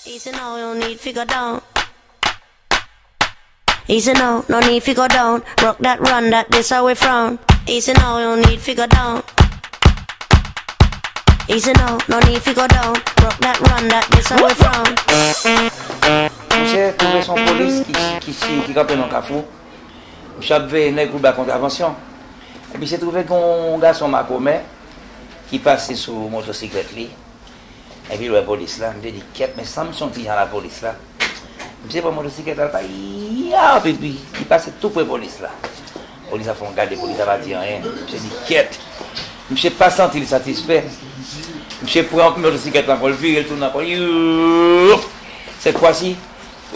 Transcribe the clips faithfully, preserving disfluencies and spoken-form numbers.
He said, "No, no need fi go down." He said, "No, no need fi go down. Rock that, run that, this how we frown." He said, "No, no need fi go down." He said, "No, no need fi go down. Rock that, run that, this how we frown." Misye twouve se yon polis ki, ki, ki, ki kanpe nan kafou. Misye ap veye nèg pou l bay kontravansyon. Epi misye twouve gen yon gason makomè ki pase sou motosiklèt li. Epi l wè polis la, misye di, "Kèt, men sanm se yon ti jan lapolis la." Misye pran motosiklèt la, l pa yap, epi li pase tou pre polis la. Polis la fè yon gade, polis la pa di anyen. Misye di, "Kèt." Misye pa santi l satisfè. Misye pran motosiklèt la ankò, l vire l tounen ankò. Youp! Sèt fwa si,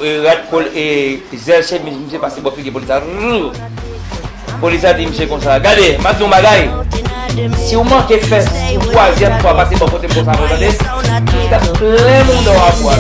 e, rad kol, e, zèl chemiz misye pase bò figi polis la. Rrrr! Polis la di misye konsa, "Gade, m ap di w yon bagay. Si w manke fè yon twazyèm fwa pase bò kote m konsa ankò, tande, m ta plen mouda w a bwa."